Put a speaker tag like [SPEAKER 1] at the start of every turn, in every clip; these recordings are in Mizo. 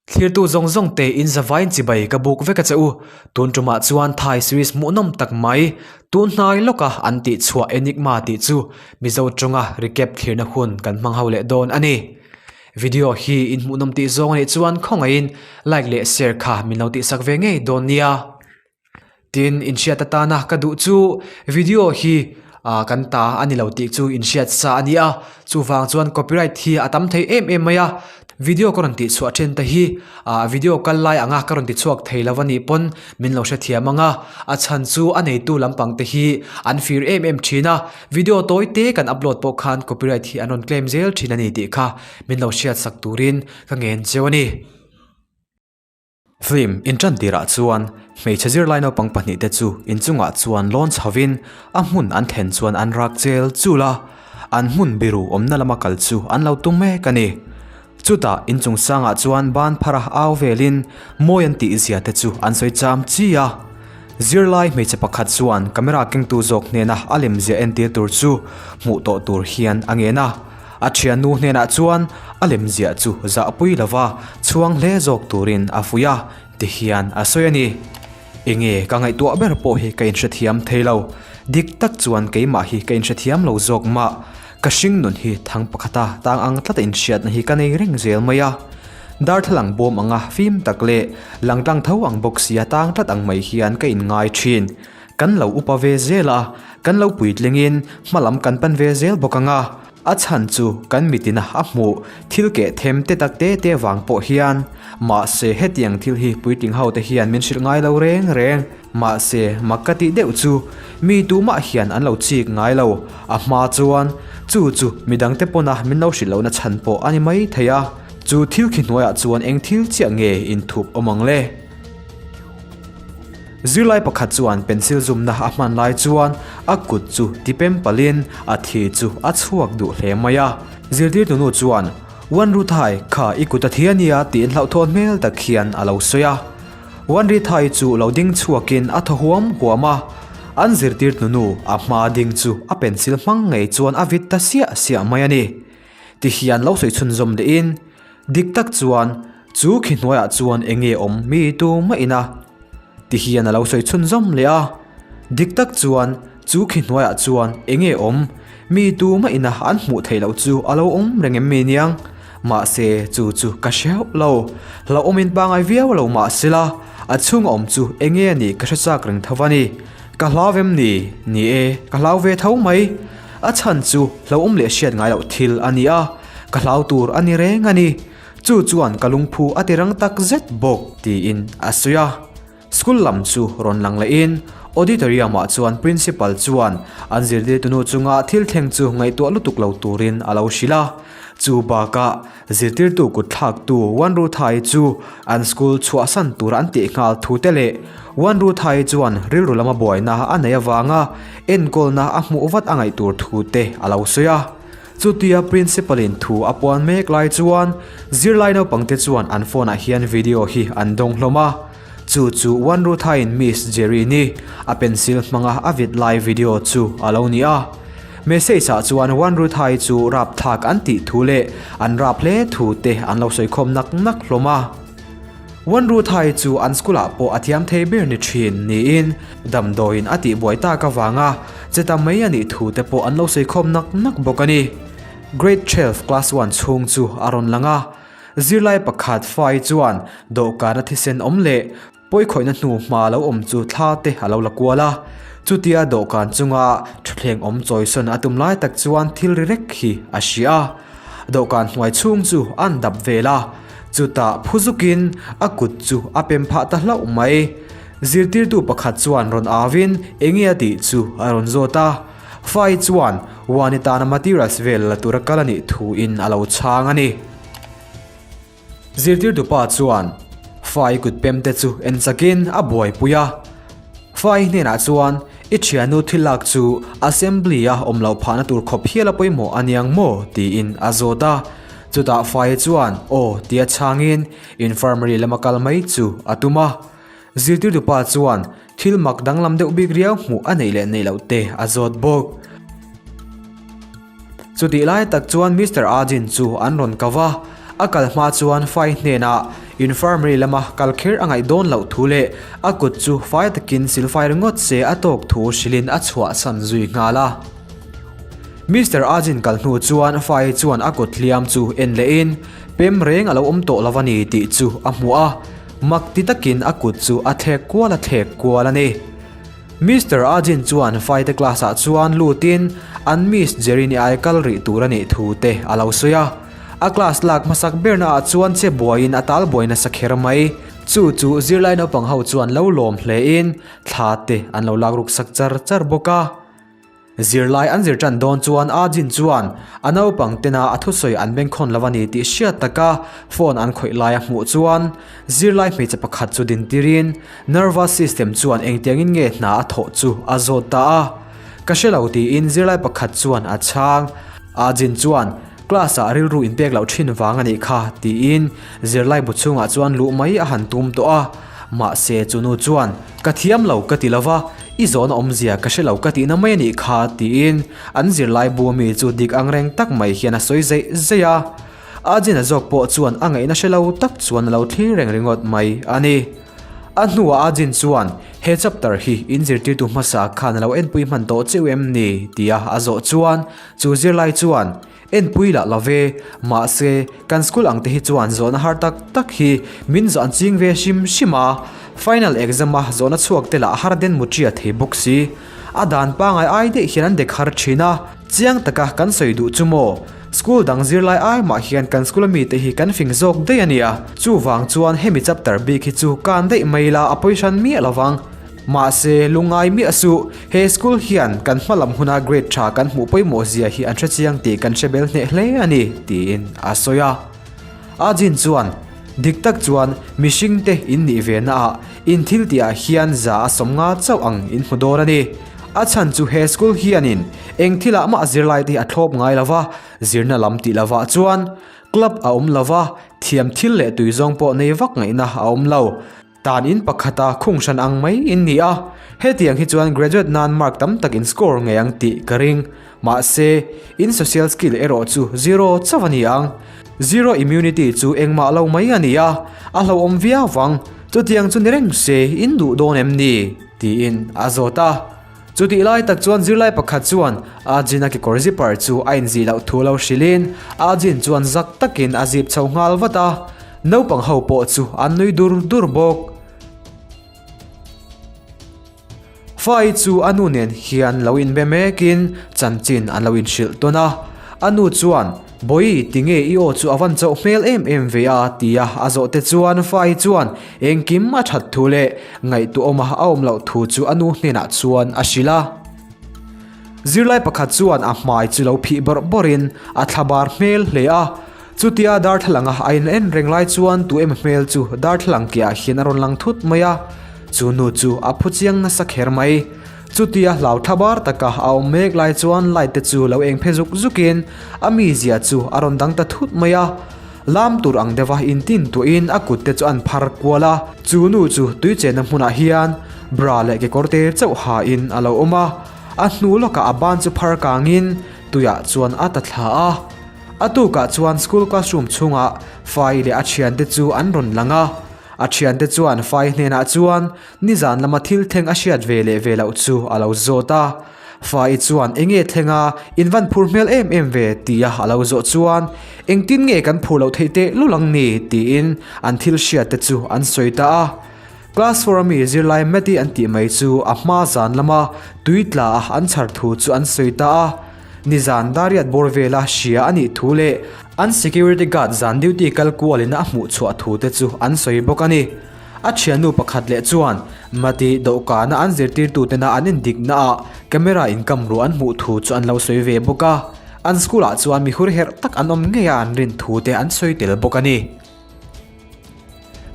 [SPEAKER 1] Thlirtu zawng zawng te in zavain chibai ka buk vek a che u. Tun tumah chuan Thai series hmuhnawm tak mai, tun hnai lawka an tih chhuah Enigma tih chu Mizo tawnga recap thlirna hun kan hmang ho leh dawn a ni. Video hi in hmuhnawm tih zawng a nih chuan khawngaihin like leh share kha min lo tihsak ve ngei dawn nia. Tin, inhriat atana ka duh chu video hi ah kan ta a ni lo tih chu inhriat sa a ni a, chuvang chuan copyright hi a tam thei em em mai a, video ka rawn tih chhuah then te hi ah video kal lai anga ka rawn ti chhuak thei lo a nih pawn min lo hrethiam ang a, a chhan chu a neitu lampang te hi an fir em em thin a, video tawi te kan upload pawh khan copyright hi an rawn claim zel thin a ni tih kha min lo hriat sak turin ka ngen cheu a ni. Film inṭan tirah chuan hmeichhe zirlai naupang pahnihte chu inchungah chuan lawn chhovin a hmun an thlen chuan an rak chel chul a, an hmun biru awmna lama kal chu an lo tum mek a ni. Chutah inchung sangah chuan ban phara au velin mawi an tih zia te chu an sawi cham chi a. Zirlai hmeichhe pakhat chuan camera kengtu zawk hnena a lemzia entir tur chu hmuh tawh tur hian a ngen a. A thiannu hnenah chuan a lemziah chu zahpui lova chhuang hle zawk turin a fuih a, tihian a sawi a ni. Enge ka ngaihtuah ber pawh hi ka inhrethiam thei lo. Dik tak chuan keimah hi ka inhrethiam lo zawk mah. Ka hring nun hi thang pakhata tang ang tlata inhriatna hi ka nei reng zel mai a. Darthlalang bawm anga fim tak leh langtlang tho ang bawk sia tang tlat ang mai hian ka inngai thin. Kan lo upa ve zel a, kan lo puitlingin hma lam kan pan ve zel bawk ang a, a chhan chu kan mitina a hmuh thil keh them te tak te te vang pawh hian. Mahse hetiang thil hi puitling ho te hian min hrilh ngai lo reng reng. Mahse mak ka tih deuh chu mi tumah hian an lo chik ngai lo, a hma chuan chu chu midang te pawna min lo hrilh lohna chhan pawh a ni mai thei a. Chu thil khi hnuaiah chuan eng thil chiah nge inthup awm ang le? Zirlai pakhat chuan pencil zumna a hman lai chuan a kut chu tipem palin a thi chu a chhuak duh hle mai a. Zirtirtunu chuan, Wan Ruthai, kha i kut a thi a nia tiin hlauhthawn hmel tak hian a lo sawi a. Wan Rithai chu lo ding chhuakin a thaw huam huam a. An zirtirtunu a hma ding chu a pencil hmang ngei chuan a vit ta siah siah mai a ni. Tihian lo sawi chhunzawm lehin, Dik tak chuan chu khi hnuaiah chuan eng nge awm mi tu mah ina? Ti hian a lo sawi chhunzawm leh a. Dik tak chuan chu khi hnuaiah chuan eng nge awm mi tu mah ina an hmuh theih loh chu a lo awm reng em mi niang? Mahse chu chu ka hre hauh lo. Hlauhawmin pangai viau lo mah sela a chhunga awm chu eng nge a nih ka hre chak reng tho a ni. Ka hlau em ni? Ni e, ka hlau ve tho mai. A chhan chu hlauhawm leh hriat ngai loh thil a ni a. Ka hlau tur a ni reng a ni. Chu chuan ka lungphu a ti rang tak zet bawk, tiin a sawi a. School lam chu rawn lang lehin auditorium ah chuan principal chuan an zirtirtunu chunga thil thleng chu ngaihtuah lutuk lo turin a lo hrilh a. Chu bakah zirtirtu kut thlaktu Wanruthai chu an school chhuahsan tur an tih nghal thu te leh Wanruthai chuan rilru lama buaina a neih avanga enkawlna a hmuh vat a ngaih tur thu te a lo sawi a. Chutia Principal in thu a puan mek lai chuan zirlai naupangte chuan an phone ah hian video hi an dawng hlawm a, chu chu One Ruthaiin Miss Jerry ni a pencil hmanga a vit lai video chu a lo ni a. Message ah chuan One Ruthai chu rap thlak an tih thu leh an rap hle thu te an lo sawi khawm nak nak hlawm a. One Ruthai chu an school ah pawh a thiam thei ber ni thin niin damdawiin a tihbuai tak avanga che ta mai a nih thu te pawh an lo sawi khawm nak nak bawk a ni. Grade 12 class one chhung chu a rawn lang a, zirlai pakhat Fai chuan dawhkana thisen awm leh pawikhawihna hnu hma lo awm chu thla te a lo la kual a, chutia dawhkan chunga thutthleng awm chawisawn a tum lai tak chuan thil ri rek hi a hria a, dawhkan hnuai chhung chu an dap vel a, chutah phu zukin a kut chu a pem phah ta hlauh mai. Zirtirtu pakhat chuan rawn auin enge a tih chu a rawn zawt a, Fai chuan Wani tana materials vel la tura kal a nih thuin a lo chhang a ni. Zirtirtu pa chuan Fai kut pem te chu en chakin a buaipui a, Fai hnenah chuan I thiannu thil lak chu assembly a awm loh phahna tur khawp hial a pawimawh a niang maw? tiin a zawt a, chutah Fai chuan aw tia chhangin infirmary lama kal mai chu a tum a. Zirtirtu pa chuan thil mak danglam deuh bik riau hmuh a neih leh neih loh te a zawt bawk. Chutih lai tak chuan Mister Ajin chu an rawn kau a, a kal hma chuan Fai hnenah Infirmary lama kal kher a ngaih dawn loh thu leh a kut chu fai takin silfai ringawt se a tawk thu hrilhin a chhuahsan zui nghal a. Mister Ajin kal hnu chuan Fai chuan a kut hliam chu en lehin pem reng a lo awm tawh lo a ni tih chu a hmu a, mak ti takin a kut chu a thlek kual a thlek kual a ni. Mister Ajin chuan Fai te class ah chuan lutin an Miss Jerini ai kal rih tur a nih thu te a lo sawi a. A class lak hmasak berna ah chuan che buaiin a tal buai nasa kher mai. Chu chu zirlai naupang ho chuan lo lawm hle in thla te an lo lak ruk sak char char bawk a. Zirlai an zir tan dawn chuan A Jin chuan a naupang tena a thusawi an bengkhawn lo a ni tih hriat taka phone an khawih lai a hmuh chuan zirlai hmeichhe pakhat chu din tirin nervous system chuan engtiangin nge hna a thawh chu a zawt ta a. Ka hre lo tiin zirlai pakhat chuan a chhang. A Jin chuan class ah rilru inpek loh thin vang a nih kha tiin zirlai bu chhungah chuan luh mai a han tum tawh a. Mahse chu nu chuan Ka thiam lo ka ti lova, i zawhna awmzia ka hre lo ka tihna mai a nih kha tiin an zirlai bu ami chu dik ang reng tak mai hian a sawi zeih zeih a. Ajina zawk pawh chuan a ngaihna hre lo tak chuan a lo thlir reng ringawt mai a ni. A hnuah Ajin chuan he chapter hi in zirtirtu hmasa khan a lo enpui hman tawh cheu em ni tia a zawh chuan chu zirlai chuan Enpui lah lo ve, mahse kan school ang te hi chuan zawhna har tak tak hi min zawh an ching ve hrim hrim a, final exam a zawhna chhuak te lah har den mutria thei bawk si. A dan pangai ai daih hian an dek har thin a, chiang taka kan sawi duh chu maw? School dang zirlai ai mah hian kan school ami te hi kan fing zawk daih a nia, chuvang chuan hemi chapter bik hi chu kan daih mai la a pawi hran miah lovang. Mahse, lungngai miah suh, he school hian kan hma lam huna grade tha kan hmuh pawimawh zia hi an hre chiang tih kan hre bel hneh hle a ni, tiin a sawi a. A Jin chuan, Dik tak chuan mihring te in nih ve naah in thil tihah hian za a 50 chauh ang in hmu dawn a ni. A chhan chu he school hianin eng thilah mah zirlai te hi a thlawp ngai lo va, zirna lam tih lovah chuan club a awm lo va, thiam thil leh tui zawng pawh nei vak ngaihna a awm lo. Tan in pakhata khung hran ang mai in ni a, hetiang hi chuan graduate nan mark tam tak in score ngei ang tih ka ring. Mahse, in social skill erawh chu zero chauh a ni ang. Zero immunity chu engmah lo mai a ni a, a hlauhawm viau vang. Chutiang chu ni reng se in duh dawn em ni? tiin a zawt a. Chutih lai tak chuan zirlai pakhat chuan a jean a kekawr zipper chu a inzih loh thu lo hrilhin a jean chuan zak takin a zip chho nghal vat a, naupang ho pawh chu an nui dur dur bawk. Fai chu a nu nen hian lo inbe mekin chanchin an lo inhrilh tawn a, a nu chuan Bawi, tinge i aw chu a van chauh hmel em em ve a? tia a zawh te chuan Fai chuan engkim a that thu leh ngaihtuahawma a awm loh thu chu a nu hnenah chuan a hrilh a. Zirlai pakhat chuan a hmai chu lo phih bawrh bawrhin a thlabar hmel hle a. Chutia darthlalanga a in en reng lai chuan tu emaw hmel chu darthlalang keah hian a rawn lang thut mai a. Chu nu chu a phu chiang nasa kher mai. Chutia hlau thlabar taka a awm mek lai chuan light te chu lo eng phe zuk zukin a mizia chu a rawn dang ta thut mai a. Lam tur ang deuha intin tuahin a kut te chu an phar kual a. Chu nu chu tui chenna hmunah hian bra leh kekawr te chauh hain a lo awm a. A hnu lawkah a ban chu phar kangin tuiah chuan a ta thla a. A tukah chuan school classroom chhungah Fai leh a thiante chu an rawn lang a. A thiante chuan Fai hnenah chuan Nizan lama thil thleng a hriat ve leh ve loh chu a lo zawt a. Fa-i chuan enge thleng a, in van phur hmel em em ve tia a lo zawh chuan engtin nge kan phur loh theih teh lul ang ni tiin an thil hriat te chu an sawi ta a. Class four ami zirlai Matty an tih mai chu a hma zan lama tui tla a an chhar thu chu an sawi ta a. Nizan dariat bawr vela hria a nih thu leh an security guard zan duty kal kualin a hmuh chhuah thu te chu an sawi bawk a ni. A thiannu pakhat leh chuan Mati dawhkana an zirtirtutena an indikna ah camera inkam ruah an hmuh thu chu an lo sawi ve bawk a, an school ah chuan mi hur herh tak an awm ngei a an rin thu te an sawi tel bawk a ni.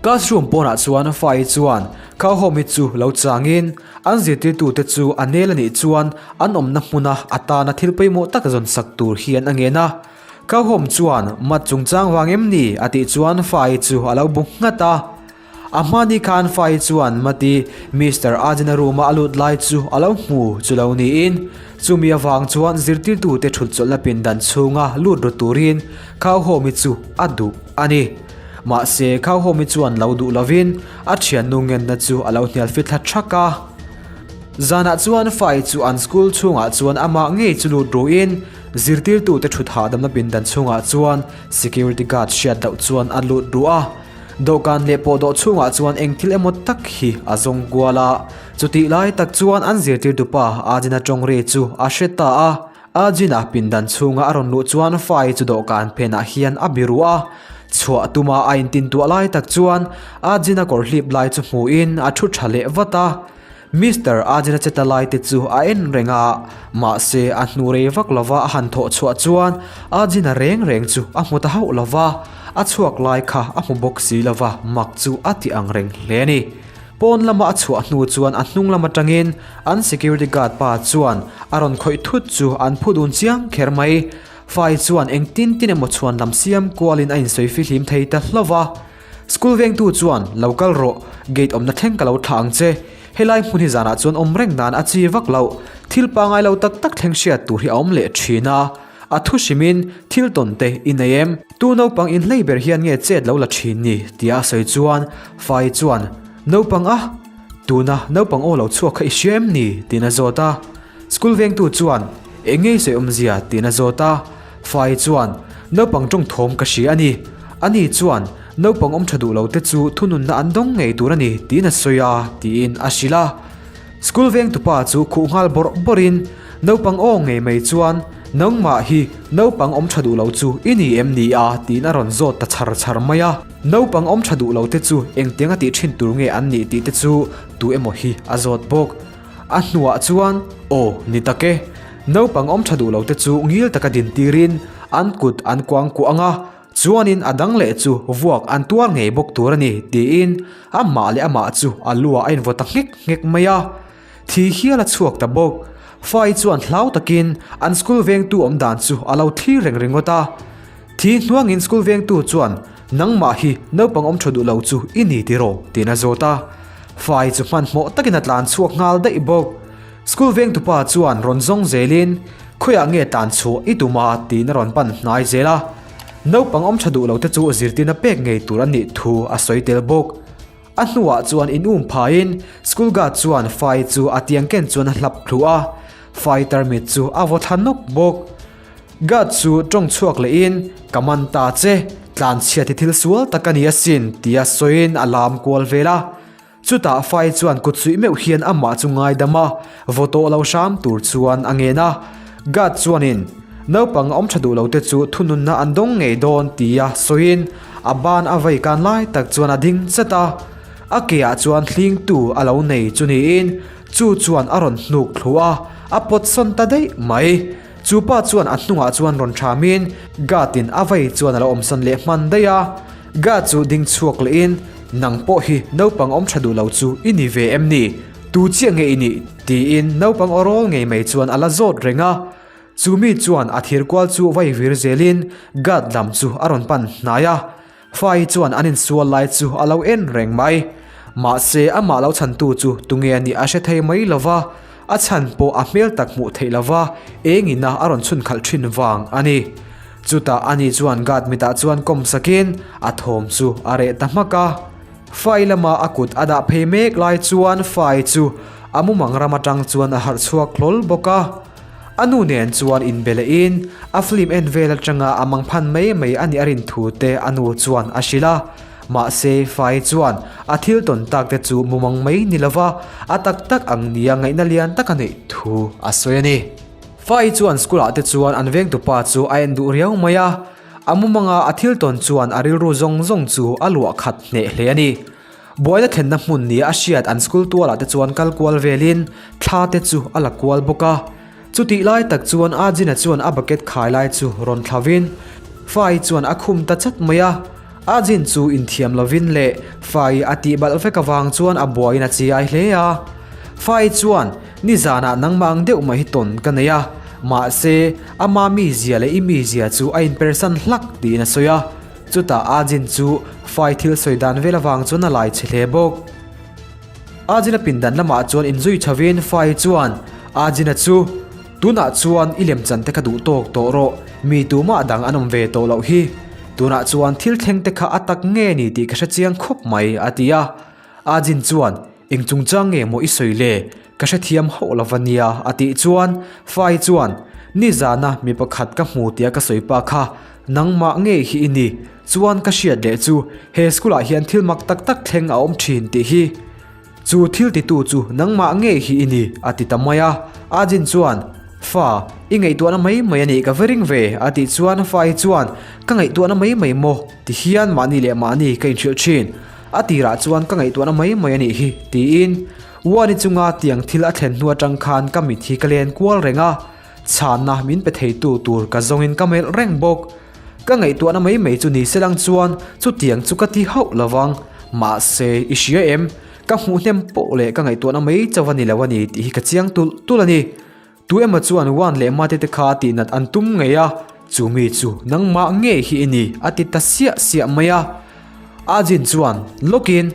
[SPEAKER 1] Classroom pawnah chuan Fai chuan Khauhawmi chu lo changin an zirtirtute chu a nel a nih chuan an awmna hmuna atana thil pawimawh tak zawn sak tur hian a ngen a. Ka hawm chuan mat chungchang vang em ni? a tih chuan Fai chu a lo bu nghat a. A hmani khan Fai chuan Mati Mister Ajina room a a lut lai chu a lo hmu chu lo niin chumi avang chuan zirtirtute thut chawlhna pindan chhunga lut ru turin Khauhawmi chu a duh a ni. Mahse, Khauhawmi chuan lo duh lovin a thiannu ngenna chu a lo hnial fit thla thak a. Zanah chuan Fai chu an school chhungah chuan amah ngei chu lut ruhin zirtirtute thut hahdamna pindan chhungah chuan security guard hriat loh chuan a lut ruh a. Dawhkan leh pawhdawh chhungah chuan eng thil emaw tak hi a zawng kual a. Chutih lai tak chuan an zirtirtupa Ajina tawng ri chu a hre ta a. Ajina pindan chhunga a rawn luh chuan Fai chu dawhkan phenah hian a biru a. Chhuah tuma a intintuah lai tak chuan Ajina kawr hlip lai chu hmuhin a thu tha leh vat a. Mister Ajina che ta lai te chu a en reng a, mahse a hnu rei vak lova a han thawh chhuah chuan Ajina reng reng chu a hmu ta hauh lova, a chhuak lai kha a hmu bawk si lova mak chu a ti ang reng hle a ni. Pawn lama a chhuah hnu chuan a hnung lam atangin an security guard pa chuan a rawn khawih thut chu an phu dun chiang kher mai. Fai chuan engtin tin emaw chhuan lam siam kualin a insawi fihlim thei ta hlauh va. School vengtu chuan, Lo kal rawh, gate awmna thleng ka lo thlah ang che. Helai hmun hi zanah chuan awm reng nan a chi vak loh. Thil pangai lo tak tak thleng hriat tur hi a awm leh thin a. A thu hrimin, thil tawn te i nei em? Tu naupang inhlei ber hian nge chet lo la thin ni? tia a sawi chuan, Fai chuan, Naupang a? Tuna naupang aw lo chhuak kha i hria em ni? tiin a zawt a. School vengtu chuan, Eng nge i sawi awmzia? tiin a zawt a. Fai chuan, Naupang tawng thawm ka hria a ni. Ani chuan, Naupang awm tha duh lo te chu thununna an dawng ngei tur a ni, tiin a sawi a, tiin a hrilh a. School vengtupa chu khuh nghal bawrh bawrhin, Naupang aw ngei mai chuan, Nangmah hi naupang awm tha duh lo chu i ni em ni a? tiin a rawn zawt ta chhar chhar mai a. Naupang awm tha duh lo te chu engtiang a tih thin tur nge an nih tih te chu tu emaw hi a zawt bawk. A hnuah chuan, Aw, ni tak e. Naupang awm tha duh lo te chu ngil taka din tirin an kut an kuang kuah ang a, chuanin a dang leh chu vuak an tuar ngei bawk tur a ni, tiin amah leh amah chu a luah a invaw ta nghek nghek mai a. Thi hial a chhuak ta bawk. Fai chuan hlau takin an school vengtu awm dan chu a lo thlir reng ringawt a. Thi hnuangin school vengtu chuan, Nangmah hi naupang awm tha duh lo chu i ni tiraw? tiin a zawt a. Fai chu hmanhmawh takin a tlan chhuak nghal daih bawk. School vengtupa chuan rawn zawng zelin, Khawiah nge tlan chhuah i tum a? tiin a rawn pan hnai zel a. Naupang awm tha duh lo te chu zirtirna pek ngei tur a nih thu a sawi tel bawk. A hnuah chuan in um phaiin school guard chuan Fai chu a tiang ken chuan a hlap thlu a, Fai tarmit chu a vaw thla nawk bawk. Guard chu tawng chhuak lehin, Ka man ta che, tlanchhiat hi thil sual tak a ni asin, tia sawiin a lam kual vel a. Chutah Fai chuan kut suih meuh hian amah chu ngaidam a, vaw tawh lo hram tur chuan a ngen a. Guard chuanin, Naupang awm tha duh lote chu thununna an dawng ngei dawn, tia sawiin a ban a vei kan lai tak chuan a ding chat a. A keah chuan hlingtu a lo nei chu niin chu chuan a rawn hnuk thlu a, a pawt sawn ta daih mai. Chu pa chuan a hnungah chuan rawn thamin Guard-in a vei chuan a lo awmsan leh hman daih a. Guard chu ding chhuak lehin, Nang pawh hi naupang awm tha duh lo chu i ni ve em ni? Tu chiah nge i nih? tiin naupang aw rawl ngei mai chuan a la zawt reng a. Chu mi chuan a thir kual chu vai vir zelin Guard lam chu a rawn pan hnai a. Fai chuan an insual lai chu a lo en reng mai. Mahse amah lo chhantu chu tunge a nih a hre thei mai lo va, a chhan pawh a hmel tak hmuh theih lo va, engina a rawn chhun khalh thin vang a ni. Chutah ani chuan guard mitah chuan kawm sakin a thawm chu a reh ta hmak a. Fai lama a kut a dah phei mek lai chuan Fai chu a mumang ram atang chuan a harh chhuak hlawl bawk a. A nu nen chuan inbe lehin a film en vel atanga a mangphan mai mai a nih a rin thu te a nu chuan a hrilh a. Mahse, Fai chuan a thil tawn tak te chu mumang mai ni lova a tak tak ang nia ngaihna lian tak a neih thu a sawi a ni. Fai chuan school ah te chuan an vengtupa chu a en duh riau mai a, a mumanga a thil tawn chuan a rilru zawng zawng chu a luah khat hneh hle a ni. Buaina thlenna hmun nia a hriat an school tualah te chuan kal kual velin thla te chu a la kual bawk a. Chutih lai tak chuan Ajina chuan a bucket khai lai chu rawn thlavin Fai chuan a khum ta chat mai a. Ajin chu inthiam lovin leh Fai a tih balh vek avang chuan a buaiin a chiai hle a. Fai chuan, Nizanah nangmah ang deuh mai hi tawn ka nei a, mahse ama mizia leh i mizia chu a inpersan hlak tiin a sawi a. Chutah Ajin chu Fai thil sawi dan vel avang chuan a lai chhe hle bawk. Ajina pindan lamah chuan inzui chhovin Fai chuan Ajina chu, Tunah chuan i lemchan te kha duh tawk tawh rawh, mi tumah dang an awm ve tawh loh hi. Tunah chuan thil thleng te kha a tak nge ni tih ka hre chiang khawp mai, a ti a. Ajin chuan, Eng chungchang nge maw i sawi le? Ka hrethiam hauh lo va nia, a tih chuan Fai chuan, Nizana mi pakhat ka hmu tia ka sawi pa kha nangmah ngei hi i ni. Chuan ka hriat leh chu he school ah hian thil mak tak tak thleng a awm thin tih hi. Chu thil titu chu nangmah ngei hi i ni, a ti ta mai a. Ajin chuan, Fa, i ngaihtuahna mai mai a nih ka va ring ve, a tih chuan Fai chuan, Ka ngaihtuahna mai mai maw? Ti hian mahni leh mahni ka inhrilh thin. A tirah chuan ka ngaihtuahna mai mai a nih hi, tiin Wani chunga tiang thil a thlen hnu atang khan ka mit hi ka len kual reng a, chhanna min pe theitu tur ka zawngin ka melh reng bawk. Ka ngaihtuahna mai mai chu ni selang chuan chutiang chu ka ti hauh lo vang. Mahse, i hria em? Ka hmuh hnem pawh leh ka ngaihtuahna mai chauh a ni lo a ni tih hi ka chiang tulh tulh a ni. Tu emaw chuan Wan leh Mate te kha tihnat an tum ngei a, chu mi chu nangmah ngei hi i ni, a ti ta siah siah mai a. Ajin chuan, Lawkin,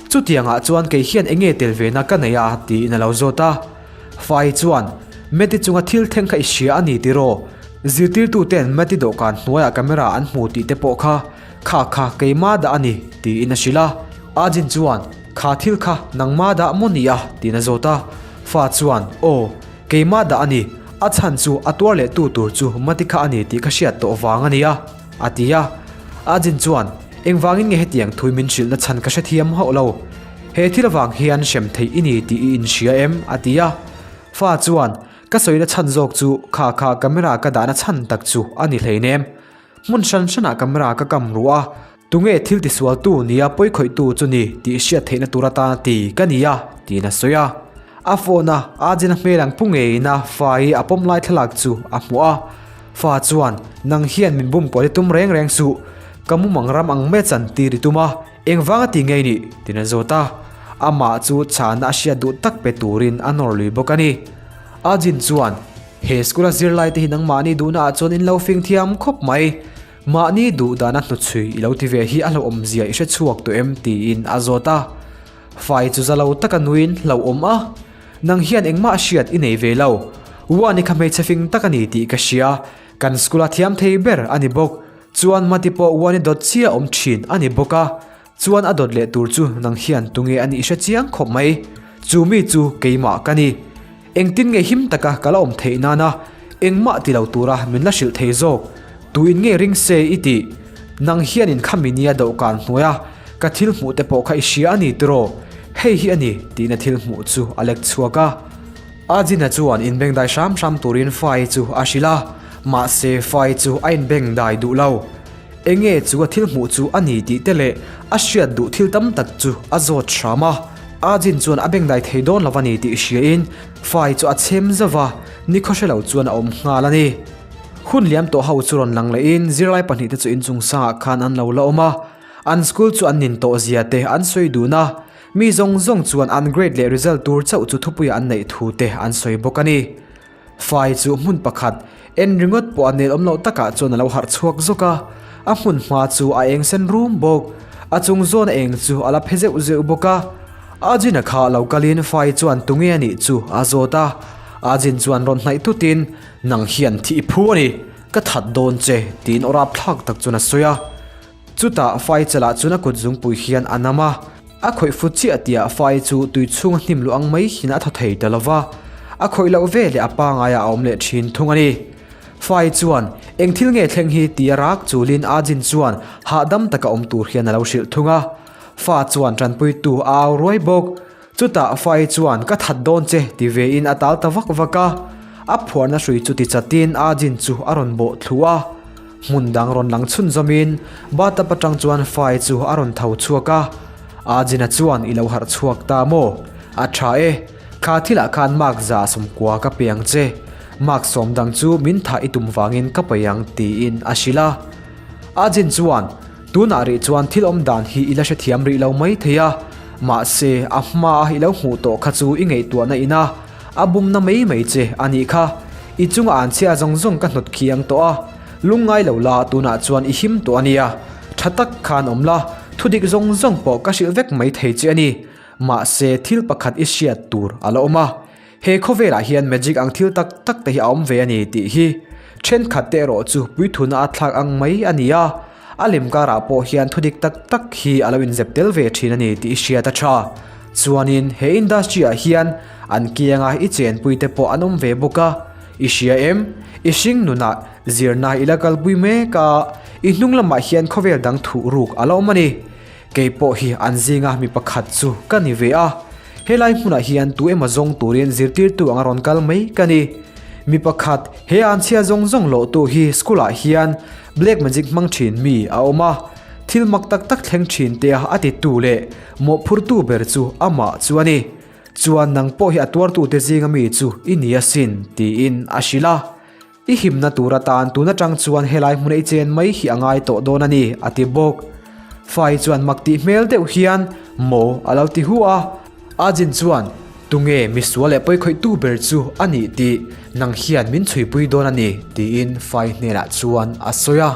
[SPEAKER 1] chutiangah chuan kei hian eng nge tel ve na ka nei a? tiin a lo zawt a. Fai chuan, Mate chunga thil thleng kha i hria a ni tiraw? Zirtirtu ten Mate dawhkan hnuaiah camera an hmu tih te pawh kha, kha kha keimah dah a ni, tiin a hrilh a. Ajin chuan, Kha thil kha nangmah dah maw ni a? tiin a zawt a. Fa chuan, Aw, keimah dah a ni, a chhan chu a tuar leh tu tur chu Mati kha a ni tih ka hriat tawh vang a nia, a ti a. Ajin chuan, Engvangin nge hetiang thui min hrilhna chhan ka hrethiam hauh lo. He thil avang hian hrem theih i ni tih i inhria em? a ti a. Fa chuan, Ka sawina chhan zawk chu kha kha camera ka dahna chhan tak chu a ni hleinem. Hmun hran hranah camera ka kam ruh a, Tunge thil tisualtu nia pawikhawihtu chu ni tih hriat theihna tur atana ti ka ni a, tiin a sawi a. A phone a Ajin a hmel ang pu ngeiin a fa hi a pawm lai thlalak chu a hmuh a. Fa chuan, Nang hian min bum kual i tum reng reng suh, ka mumang ram ang mai chan tir i tum a, engvang a ti ngei nih? tiin a zawt a. Amah chu chhana a hriat duh tak pe turin a nawr lui bawk a ni. Ajin chuan, He school a zirlai te hi nangmahni duhna ah chuan in lo fing thiam khawp mai. Mahni duh dana hnuchhui i lo ti ve hi a hlauhawmzia i hre chhuak tawh em? tiin a zawt a. Fai chu za lo taka nuin hlauhawm a, Nang hian engmah hriat i nei ve lo. Uani kha hmeichhe fing tak a ni tih ka hria. Kan school a thiam thei ber a ni bawk. Chuan Mati pawh Uani dawt chiah awm thin a ni bawk a. Chuan a dawt leh tur chu nang hian tunge a nih hre chiang khawp mai. Chu mi chu keimah ka ni. Engtin nge him taka ka la awm theih nana engmah ti lo tura min la hrilh thei zawk? Tuin nge ring se i tih? Nang hianin khami nia dawhkan hnuaia ka thil hmuh te pawh kha i hria a ni tiraw? Hei hi a ni tiin a thil hmuh chu a lek chhuak a. Ajina chuan inbengdai hram hram turin Fai chu a hrilh a, mahse Fai chu a inbengdai duh lo. Enge chu a thil hmuh chu a ni tih te leh a hriat duh thil tam tak chu a zawt hram a. Ajin chuan a bengdai thei dawn lo a ni tih hriain Fai chu a chhem zauh va, nikhaw hre lo chuan a awm nghal a ni. Hun liam tawh ho chu rawn lang lehin zirlai pahnihte chu inchung sangah khan an lo la awm a. An school chu an nin tawh zia te an sawi dun a, mi zawng zawng chuan an grade leh result tur chauh chu thupuia an neih thu te an sawi bawk a ni. Fai chu hmun pakhat en ringawt pawh a nel awm loh takah chuan a lo harh chhuak zawk a, a hmun hma chu a eng sen rum bawk. A chung zawn a eng chu a la phe zeuh zeuh bawk a. Ajin-a kha lo kalin Fai chuan tunge a nih chu a zawt a. Ajin chuan rawn hnaih tutin, Nang hian thih i phu a ni, ka that dawn che, tiin aw rapthlak tak chuan a sawi a. Chutah Fai chalah chuan a kut zungpui hian a nam a, a khawih fut chiah tihah Fai chu tui chhunga hnim luh ang mai hian a thaw thei ta lo va, a khawih loh ve leh a pangaiah a awm leh thin thung a ni. Fai chuan, Eng thil nge thleng hi? tia rak chulin Ajin chuan hahdam taka awm tur hian a lo hrilh thung a. Fa chuan tanpuitu a au ruai bawk. Chutah Fai chuan, Ka that dawn che, ti vein a tal ta vak vak a. A phuarna hrui chu ti chatin Ajin chu a rawn bawh thlu a. Hmun dang rawn lang chhunzawmin bathtub atang chuan Fai chu a rawn tho chhuak a. Ajina chuan i lo harh chhuak ta maw? A tha e, kha thilah khan mark za sawmkua ka pe ang che. Mark sawm dang chu min thah i tum vangin ka paih ang tiin a hrilh a. Ajin chuan, Tunah rih chuan thil awm dan hi i la hrethiam rih lo mai thei a, mahse a hmaa i lo hmuh tawh kha chu i ngaihtuahna ina a bumna mai mai che a nih kha. I chunga an chhia zawng zawng ka hnawt khiang tawh a, lungngai lo la tunah chuan i him tawh a nia. Tha tak khan awm la, thudik zawng zawng pawh ka hrilh vek mai thei che a ni. Mahse thil pakhat i hriat tur a la awm a, he khawvelah hian magic ang thil tak tak te hi a awm ve a ni tih hi. Thenkhat te erawh chu puithuna a thlak ang mai a ni a. A lem karah pawh hian thudik tak tak hi a lo inzep tel ve thin a ni tih i hriat a tha. Chuanin he industry ah hian an kianga i chenpui te pawh an awm ve bawk a, i hria em? I hring nunah zirna i la kalpui mek a, i hnung lamah hian khawvel dang thuh ruk a la awm a ni. Kei pawh hi an zinga mi pakhat chu ka ni ve a, helai hmunah hian tu emaw zawng turin zirtirtu anga rawn kal mai ka ni. Mi pakhat he an chhia zawng zawng lawhtu hi school ah hian black magic hmang thin mi a awm a, thil mak tak tak thleng thin te a a titu leh mawhphurtu ber chu amah chu a ni. Chuan nang pawh hi a tuartute zinga mi chu i ni asin tiin a hrilh a. I himna tur atan tun atang chuan helai hmuna i chen mai hi a ngai tawh dawn a ni, a ti bawk. Fai chuan mak tih hmel deuh hian maw a lo ti hu a. Ajin chuan, Tunge misual leh pawikhawihtu ber chu a nih tih nang hian min chhuipui dawn a ni, tiin Fai hnenah chuan a sawi a.